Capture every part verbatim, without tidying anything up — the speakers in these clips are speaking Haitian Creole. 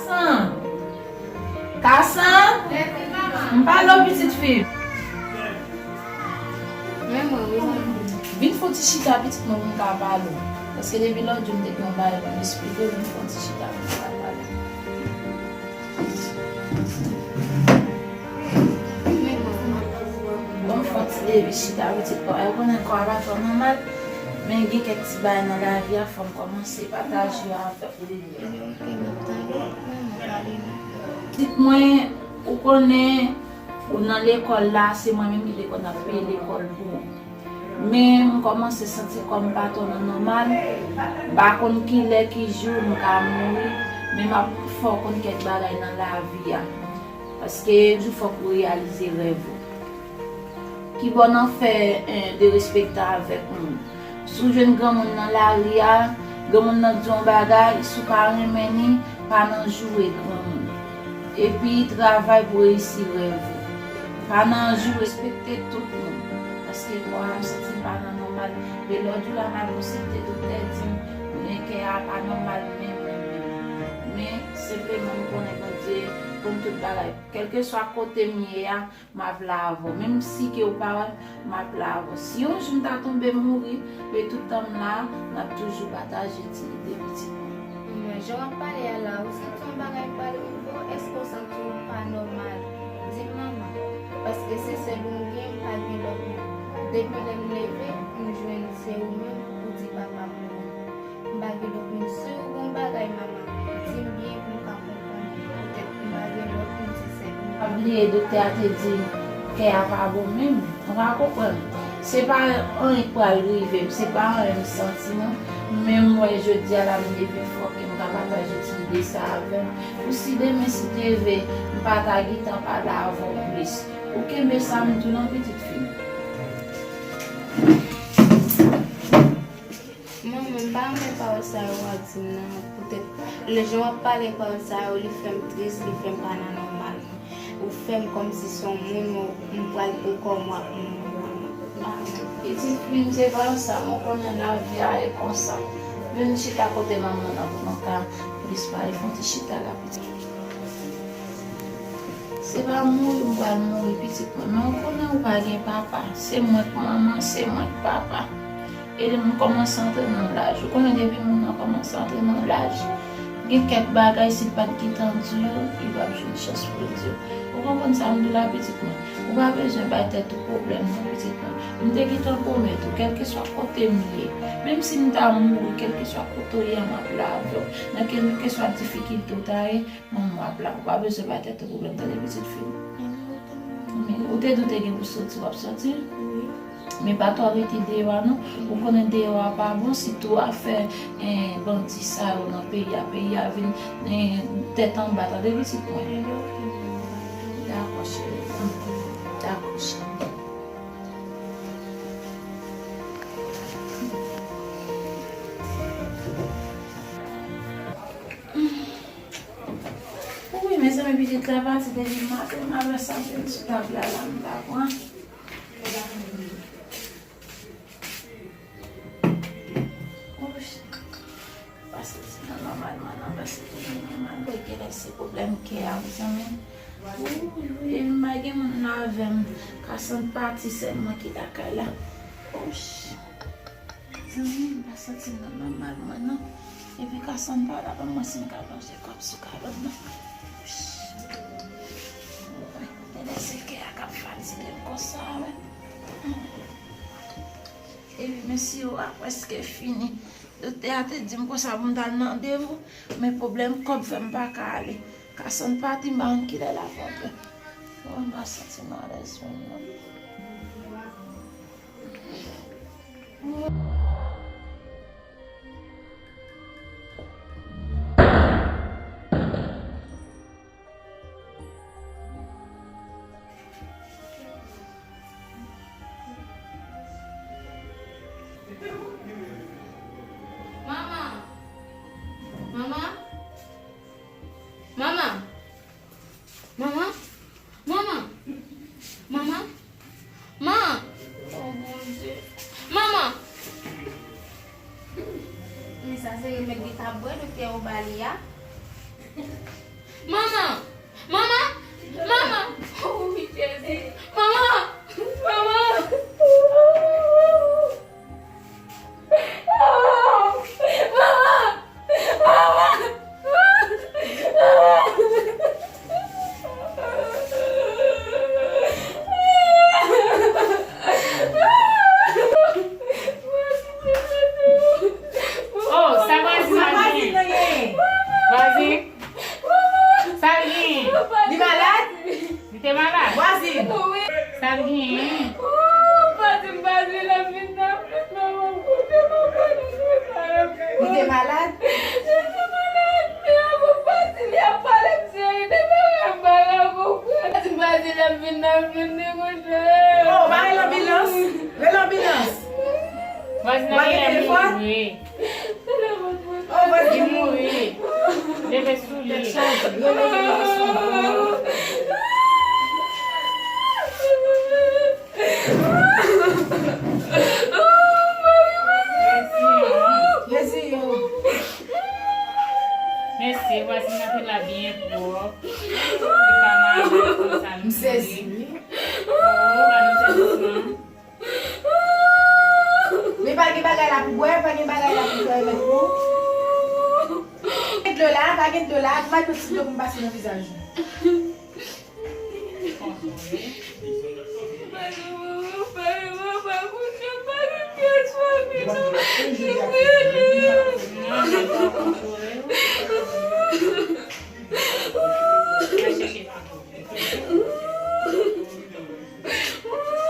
Kasan! Kasan! M pale w, pitit fi m. Men mwen, wi, manman. Vin fè yon ti chita, pitit mwen, pou m ka pale w. Paske depi lòt jou, m te gen yon bagay pou m esplike w, vin fè yon ti chita pou m ka pale w. Bon, m fè yon ti leve chita, pitit mwen. Ou konnen kò a pa twò nòmal, men gen kèk ti bagay nan lavi a, fò m kòmanse pataje yo avè w. Pitit mwen, ou konnen, ou nan lekòl la, se mwen menm ki te konn ap peye lekòl pou ou. Men m kòmanse santi kò m pa twò nan nòmal. M pa konn ki lè, ki jou m ka mouri, men m ap fè w konn kèk bagay nan lavi a. Paske yon jou fòk ou reyalize rèv ou. Kibò n ap fè, eh, derespekte avèk moun? Si w jwenn granmoun nan lari a, granmoun nan di w yon bagay, si w pa renmen li, pa nan joure granmoun. Epi travay pou reyisi rèv ou. Pa nan jou, respekte tout moun. Paske kò a m santi l pa nan nòmal. Men lòt jou la, m al konsilte doktè, di m, men kè a pa nòmal menm, menm, menm. Men, senpleman, m konnen Bondye konn tout bagay. Kèlkeswa kote m ye a, m ap la avè w. Menm si ke w pa wè m, m ap la avè w. Si yon jou m ta tonbe mouri, men tout tan m la, n ap toujou pataje ti lide pitit mwen. Men jan w ap pale a la, ou santi yon bagay pral rive w? Èske w santi w pa nòmal? Di m, manman. Paske se sèl ou m gen, m pa gen lòt moun. Depi lè m leve, m jwenn se ou menm pou di papa m mouri. M pa gen lòt moun. Si w gen yon bagay, manman, di m byen pou m ka konprann. Poutèt m pa gen lòt moun, se sèl ou. Pa bliye, doktè a te di kè a pa bon menm. Ou pa konprann. Se pa anyen k pral rive m, se pa anyen m santi non. Men m wè jodi a la m leve fò ke m ka pataje ti lide sa avè w. Pou si demen si Dye vle, m pa ta gentan pale avè w plis. Ou kenbe sa m di w non pitit fi m. Manman, m pa renmen pawòl sa yo w ap di m nan, poutèt lè jan w ap pale pawòl sa yo, li fè m tris, li fè m pa nan nòmal. Ou fè m kòmsi se yon moun m pral pran kò m w ap mouri, manman. Pitit fi m, se pa sa, mwen konnen lavi a e konsa. Vin chita kote manman nan pou nou ka plis pale, fè yon ti chita la, pitit. Se pa mouri m pral mouri, pitit mwen, men ou konnen ou pa gen papa. Se mwen k manman, se mwen k papa. E m kòmanse antre nan laj. Ou konnen depi moun nan kòmanse antre nan laj, gen kèk bagay, si l pa t gentan di w yo, li p ap jwenn chans pou l di w. Ou konprann sa m di w la, pitit mwen? Ou pa bezwen bay tèt ou pwoblèm non, pitit mwen. M te gentan pwomèt ou, kèlkeswa kote m ye, menm si m ta mouri, kèlkeswa kote w ye a, m ap la avè w. Nan kèlkeswa difikilte w ta ye, manman w ap la. Ou pa bezwen bay tèt ou pwoblèm, tande, pitit fi m? Men ou te di w te gen pou soti, w ap soti? Wi. Men pa twò rete deyò a non. Ou konnen deyò a pa bon, sitou afè, eh, bandi sa yo nan peyi a. Peyi a vin, eh, tèt anba, tande pitit mwen? Dakò, cheri. Dakò, cheri. Wi, mezanmi, pitit la pati depi maten, m avè sa vin sou tab la, la, m pa pran. Ouch. Pa santi nan nòmalman, non, pa santi nan nòmal. Mwen genlè se pwoblèm kè a, mezanmi. Wi, wi, m pa gen moun nan avè m. Kasann pati, sèl mwen ki lakay la. Ouch. Zanmi m, m pa santi m nan nòmal mwen non. Epi Kasann pa la, ban m wè si m ka lonje kò m sou kalòt nan. Genlè se kè a k ap fatige m konsa wi. Epi mesye yo a prèske fini. Doktè a te di m konsa pou m t al nan randevou, men pwoblèm kòb fè m pa ka ale. Kasann pati, m pa konn kilè l ap rantre. Bon, m pa santi m alèz menm non. Manman! Manman! Manman! Manman! Manman! Manman! Man! Oh, Bondye! Manman! Men sa se remèd li t ap bwè, doktè yo ba li a. Manman! Manman! Manman! Oh, wi, Jezi! Manman! Manman! Manman! Manman! Oh, sa vwazin nan genyen? Vwazin? Sa l genyen? Li malad? Li te malad? Vwazin! Sa l genyen? Li te malad? Oh, ba rele anbilans. Rele anbilans. Vwazin nan genlè mouri. Oh, vwazin mouri. Leve sou li. Mesye, vwazin nan te la byen pwòp. Li pa malad konsa. M sezi, wi. Oh, ba nou sezi. Men pa gen bagay la pou bwè, pa gen bagay la pou fè remèd pou. Pa gen dlo la, pa gen dlo la, mwen met yon ti dlo pou m pase nan vizaj ou.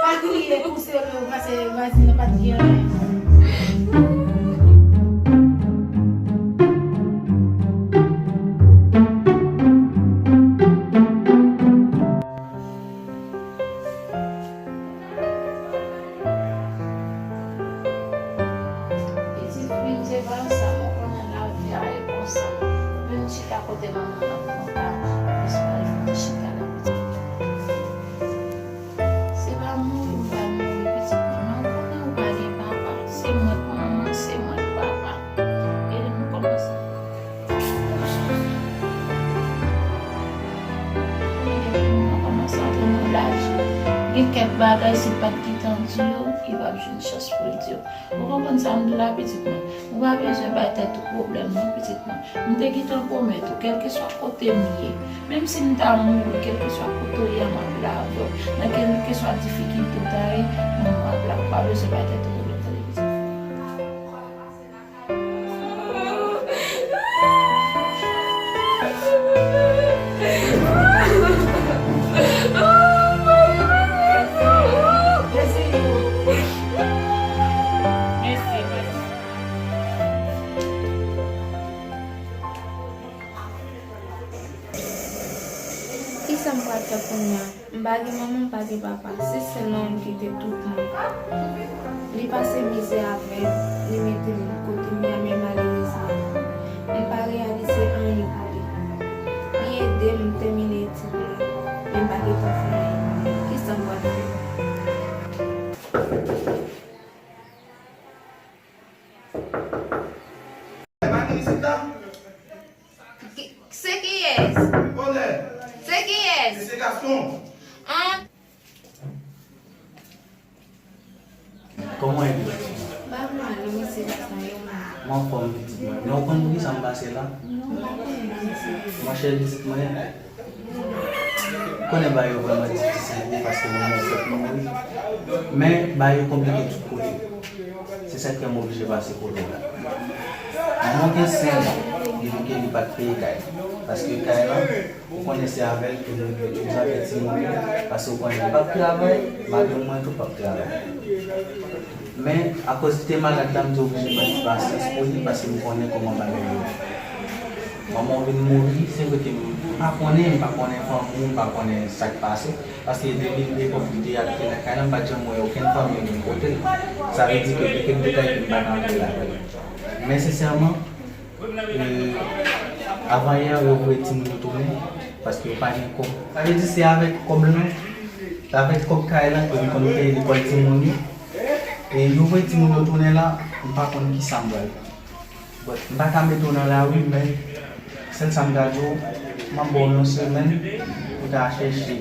Pa kriye, pouse yo, pase vwazin nan pa t gen anyen. Pitit fi m, se pa sa mwen konnen lavi a ye konsa. Vin chita kote manman nan kontan. Jis pral vin chita la, pitit fi. Se pa mouri ou pa mouri, pitit mwen, men ou konnen ou pa gen papa. Se mwen k manman, se mwen k papa. E lè m kòmanse, konnen depi mwen kòmanse antre nan laj, gen kèk bagay, si l pa t gentan di yo, li p ap jwenn chans pou l di yo. Ou konprann sa m di w la, pitit mwen? Ou pa bezwen bay tèt ou pwoblèm, non, pitit mwen. M te gentan pwomèt ou, kèlkeswa kote m ye, menm si m ta mouri, kèlkeswa kote w ye a, m ap la avè w. Nan kèlkeswa difikilte w ta ye, mwen, m ap la. Ou pa bezwen bay tèt ou pwoblèm, tande, pitit mwen. Kisa m pral fè kounye a? M pa gen manman, m pa gen papa. Se sèl manman m ki te tout mwen. Li pase mizè avè m, li mete m kote m ye a, men malerezman, m pa reyalize anyen pou li. Li ede m tèmine etid mwen, men m pa gentan fè anyen pou li. Kisa m pral fè? Ki, se kiyès? Olè! Se kiyès? Se gason! An? Kòman w ye, pitit mwen? M pa mal non, mesye, sa yo mal. M anfòm, pitit mwen. Men w konn poukisa m pase la? Non, m pa konnen, mesye. Monchè, pitit mwen, konnen bagay yo vrèman difisil pou ou paske manman w fèk mouri. Men bagay yo konplike tout kote. Se sa k fè m oblije pase kote w la. Manman w gen senk zan depi ke li pa t peye kay. Paske kay la, ou konnen se avè l ke nou rive toujou avè timoun yo. Paske ou konnen li p ap travay, madanm mwen tou p ap travay. Men, akoz li te malad la, m te oblije pran ti pasyans pou li, paske m konnen kòman bagay yo ye. Manman w vin mouri, se vre ke m pa konnen, m pa konnen fanmi w, m pa konnen sa k pase, paske depi epòk li te abite nan kay la, m pa t janm wè okenn fanmi l vin kote l. Sa vle di ke gen kèk detay ke m pa t antre ladan l. Men sensèman, E, avanyè, yo voye timoun yo tounen, paske yo pa gen kòb. Sa vle di se avèk kòb lan, se avèk kòb kay lan ke m konn peye lekòl timoun yo. E yo voye timoun yo tounen la, m pa konn kisa m pral fè. But, m pa ka mete w nan lari, men sèl sa m ka di w, M ap ba w yon semèn pou ta chèche,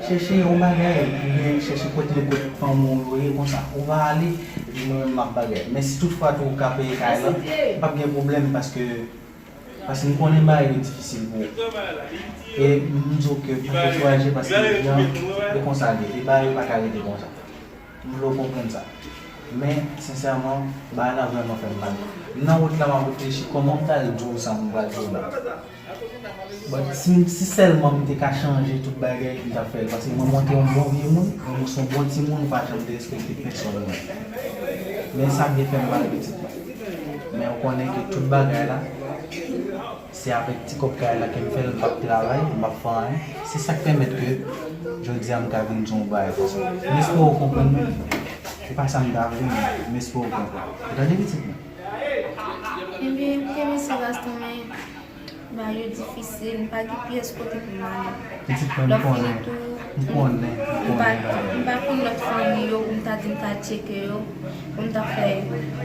chèche yon bagay, oubyen chèche kote, kote fanmi w yo ye konsa. Ou va ale, epi mwen menm m ap bagay. Men si toutfwa tou ou ka peye kay la, m p ap gen pwoblèm paske, paske m konnen bagay yo difisil pou ou. E m di w ke pa dekouraje paske jan yo konsa l ye. E bagay yo pa ka rete konsa. M vle w konprann sa. Men, sensèman, bagay la vrèman fè m mal. M nan wout la, m ap reflechi kòman m pral di w sa m pral di w la. But si, si sèlman m te ka chanje tout bagay, m t ap fè l. Paske mwen, mwen te yon bon vye moun, mwen, mwen se yon bon timoun, m pa janm derespekte pèsonn mwen. Men sa byen fè m mal pitit mwen. Men w konnen ke tout bagay la, se avèk ti kòb kay la ke m fè l, m p ap travay, m p ap fè anyen. Se sa k pèmèt ke jodi a m ka vin di w bagay konsa. M espere w konprann mwen. Se pa sa m ta vle, men m espere w konprann. Ou tande pitit mwen? Ebyen, ok, mesye Gaston, men bagay yo difisil, m pa gen pyès kote pou m ale. Pitit mwen, m konnen, m konnen, m konnen. M pa konn lòt fanmi yo, pou m ta di m ta tcheke yo, pou m ta fè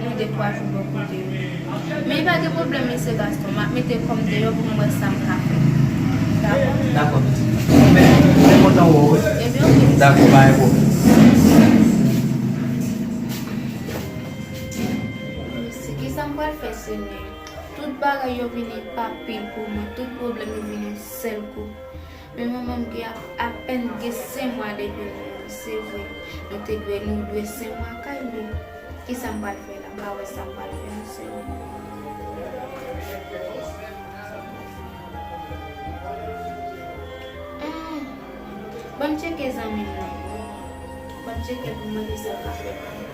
yon de twa jou bò kote yo. Men pa gen pwoblèm, mesye Gaston, m ap mete kò m deyò pou m wè sa m ka fè. Dakò? Dakò, pitit mwen. Men, mwen kontan wè w, wi. Ebyen, ok, mesye. Dakò, pa gen pwoblèm. Mesye, kisa m pral fè, Senyè? Tout bagay yo vin enpapil pou mwen, tout pwoblèm yo vin yon sèl kou. Men mwen menm ki ap, apèn gen senk mwa depi nou mouri, se vre, nou te dwe, nou dwe senk mwa kay, men kisa m pral fè la? M pa wè sa m pral fè non, Senyè. Hmm. Ban m tcheke zanmi m nan. Ban m tcheke pou m wè kisa l ka fè pou mwen.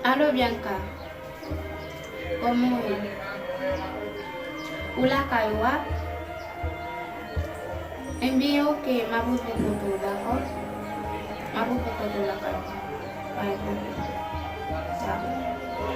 Alo, Bianca. Kòman w ye? Ou lakay ou a? Ebyen, ok, m ap rive kote w, dakò? M ap rive kote w lakay ou. Pa gen pwoblèm. Dakò. Kòman w ye?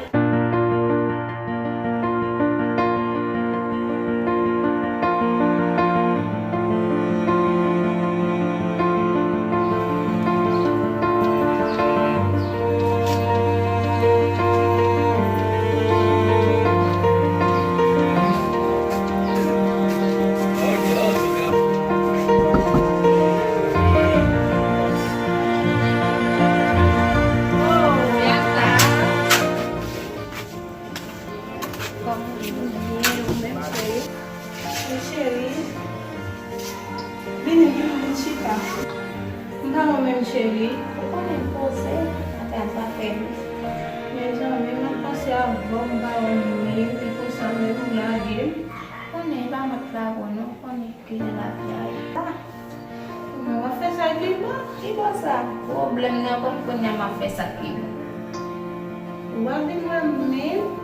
Byen, ou menm, cheri? Men cheri, vini, vini, vin chita. M pa wè w menm, cheri. Ou konnen m poze, atè a pa fè m. Mezanmi, m ap panse avè w, m pa wè w menm, li konsa menm, ou lage m. Konnen, e pa mwen k lage w non, konnen. Ki jan lavi a ye la? Mwen, w ap fè sa ki bon. Ki bon sa? Pwoblèm nan, kòm kounye a m ap fè sa ki bon. Ou ap vin wè m menm?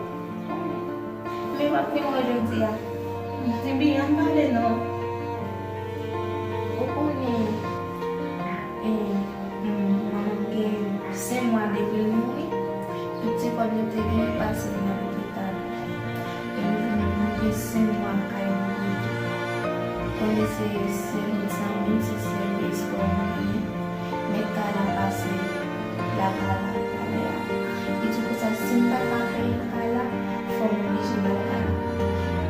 Men w ap vin wè jodi a. Ebyen, ann pale non. Ou konnen, e, manman m gen senk mwa depi l mouri. Tout ti kòb nou te genyen pase l nan lopital. E nou vin, nou gen senk mwa kay nou rete. Konnen se sèl zanmi m, se sèl espwa m genyen. Mèt kay la pase lakay la talè a. Li di konsa, si m pa ka peye kay la, fò m oblije bay kay la.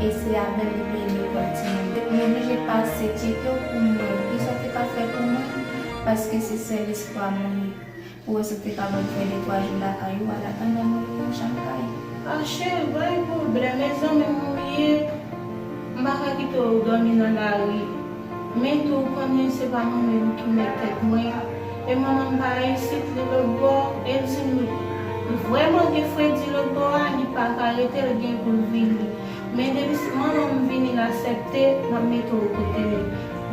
E se avè l li peye lekòl timoun. M oblije pase tcheke w pou m wè kisa w te ka fè pou mwen, paske se sèl espwa mwen ye. Ou wè si w te ka ban m fè de twa jou lakay ou, an atandan mwen vin yon chanm kay. A cheri, pa gen pwoblèm, e zanmi m ou ye, m pa ka kite w dòmi nan lari. Men tou, ou konnen se pa mwen menm ki mèt tèt mwen. E manman m pa isit, li lòtbò, e l di m, li vrèman gen fredi lòtbò a, li pa ka rete, l gen pou l vini. Men depi s-, manman m vini, l aksepte, m ap mete w kote li.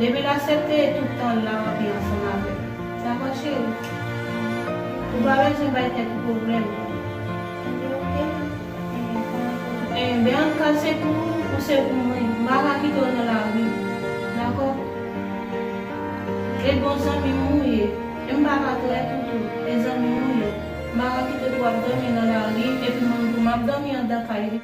Depi l aksepte, tout tan l la, w ap ye ansanm avè l. Dakò, cheri? Ou pa bezwen bay tèt ou pwoblèm. Ebyen, ok. Ebyen, pa gen pwoblèm. Ebyen, an ka se pou ou, ou se pou mwen. M pa ka kite w nan lari. Dakò? E bon zanmi m ou ye. E m pa ka trèt ou tou. E zanmi m ou ye. M pa ka kite w ap dòmi nan lari, epi mwen tou, m ap dòmi anndan kay li.